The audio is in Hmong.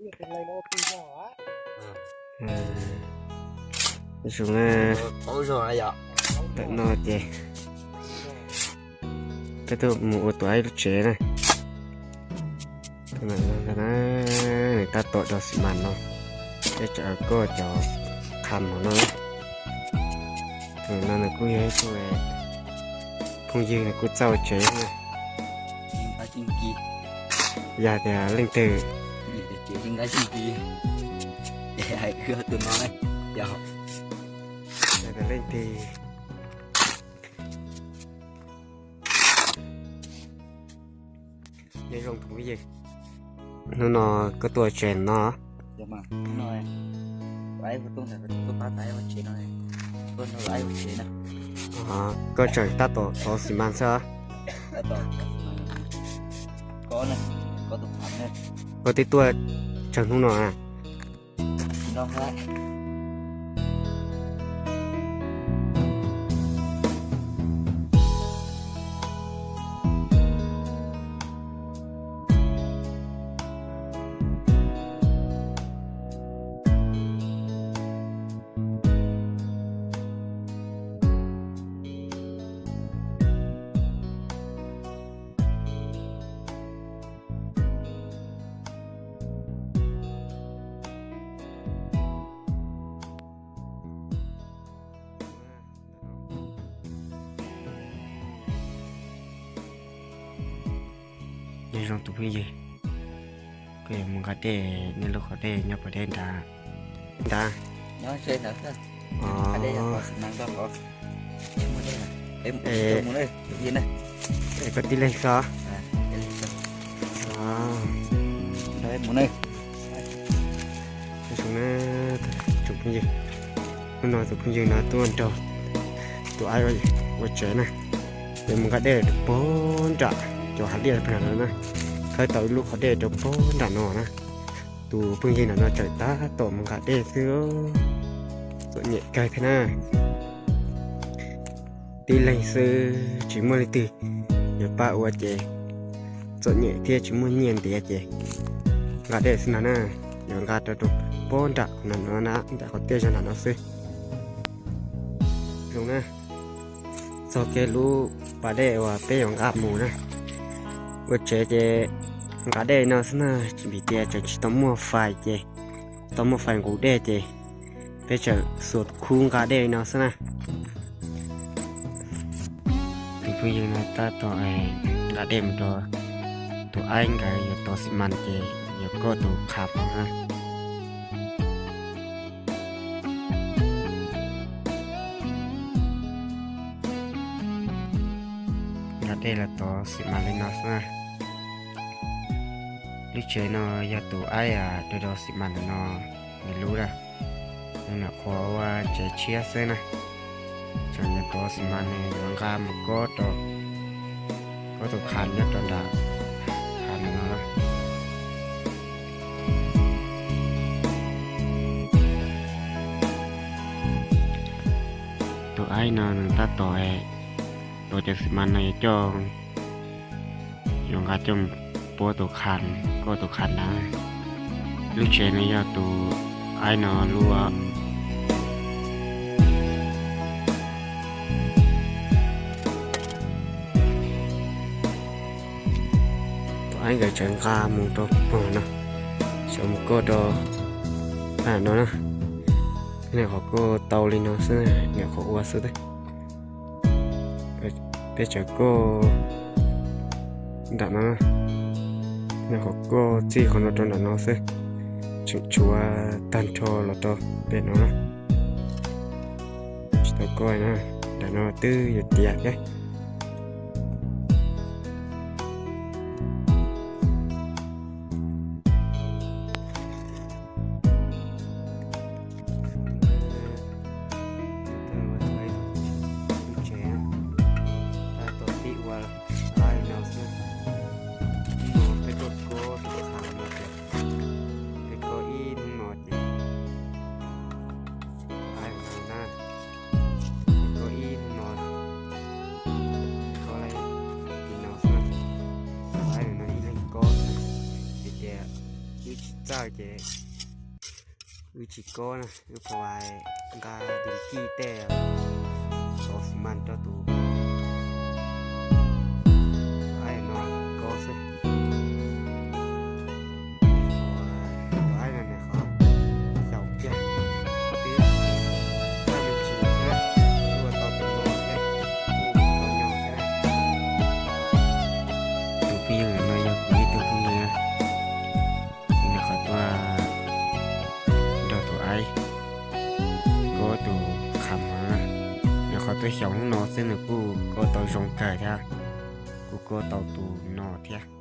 Ib zoo na, ntawm no ces peb tuaj mus ua tus aib lub tsev na. Nws tab tom do xi mas no, peb tseem koj cov qham hauv no. No nws kuj yog ib tug phooj ywg, nws kuj txawj ua tsev na. Yog tias leej twg, yog tias leej twg Nyob zoo tus phooj ywg, hnub no koj tuaj tsev no? Koj tseem tab tom tov xi mas xwb. Koj twb tuaj tsawg hnub no na? Nyob zoo tus phooj ywg, koj yuav mus nqa dej, nej lub qhov dej nyob puag deb nrad, nrad. Es koj tib leeg xwb? Tus phooj ywg, hnub no tus phooj ywg no tuaj nrog tus aib ua tsev na. Yuav mus nqa dej rau puag nram cov hav liaj no na. Khawb tau ib lub qhov dej rau puag nram no na. Tus phooj ywg ntawm no tseem tab tom mus nqa dej xwb, txom nyem kawg thiab na. Tib leeg xwb tsis muaj leej twg yuav pab ua ces txom nyem thiab tsis muaj nyiaj ntiav ces nqa dej xwb no na. Yuav nqa rau rau puag nram no na, nram qhov tiaj zog nram no xwb. Zoo na, txog kiag lub pas dej uas peb yuav nqa mus na. Ua tsev ces nqa dej no xwb na, vim tias tseem tsis tau muaj fais ces, tau muaj fais nqus dej ces peb tseem xuas khub nqa dej no xwb na. Tus phooj ywg no tab tom nqa dej mus rau tus aib nkawd yuav tov xi mas ces yuav koj tus qham no na. Nqa dej los tov xi mas li no xwb na. Lub tsev no yog tus aib do do xi mas ntawm no nws lub na. Nws nyuam qhuav ua tsev tshiab xwb na. Tseem yuav tov xi mas nws yuav nqa mus kob rau, kob tus qham nyob rau nram hav ntawm no na. Tus aib no nws tab tom tov cov xi mas no yuav coj, yuav nqa coj mus puab tus qham, kob tus qham ntawd. Lub tsev no yog tus aib no lub. Tus aib nkawd tseem nqa mus rau pog no, tseem mus kob rau no na. Nyuam qhuav kob tau li no xwb, nyuam qhuav ua xwb. Peb tseem kob nram no, nyuam qhuav kob txij qhov no rau nram no xwb, tseem tshuav tag nrho los rau pem no na. Tsis tau kob na, nram no twb yuav tiav thiab. Lub tsev tab tom pib ua li no xwb. Hnub no peb tuaj kob tus qham no ces, peb kob ib hnub no ces, na, peb kob ib hnub no, txawj ces wb tsis kob na, wb pais nqa dib kij tej, tov xi mas rau tus, tus aib no kob xwb. Tus aib no nws qhov xyaum kiag, twb txawj me ntsis thiab, ua tau tus no thiab, kuj tau nyob thiab. Tus phooj ywg no yog kuv ib tug phooj ywg, nws qhov tuaj nrog tus aib kob tus qhav mov na. Nws qhov tuaj xyaum hnub no xwb nws kuj kob tau zoo kawg thiab, kuj kob tau tus no thiab.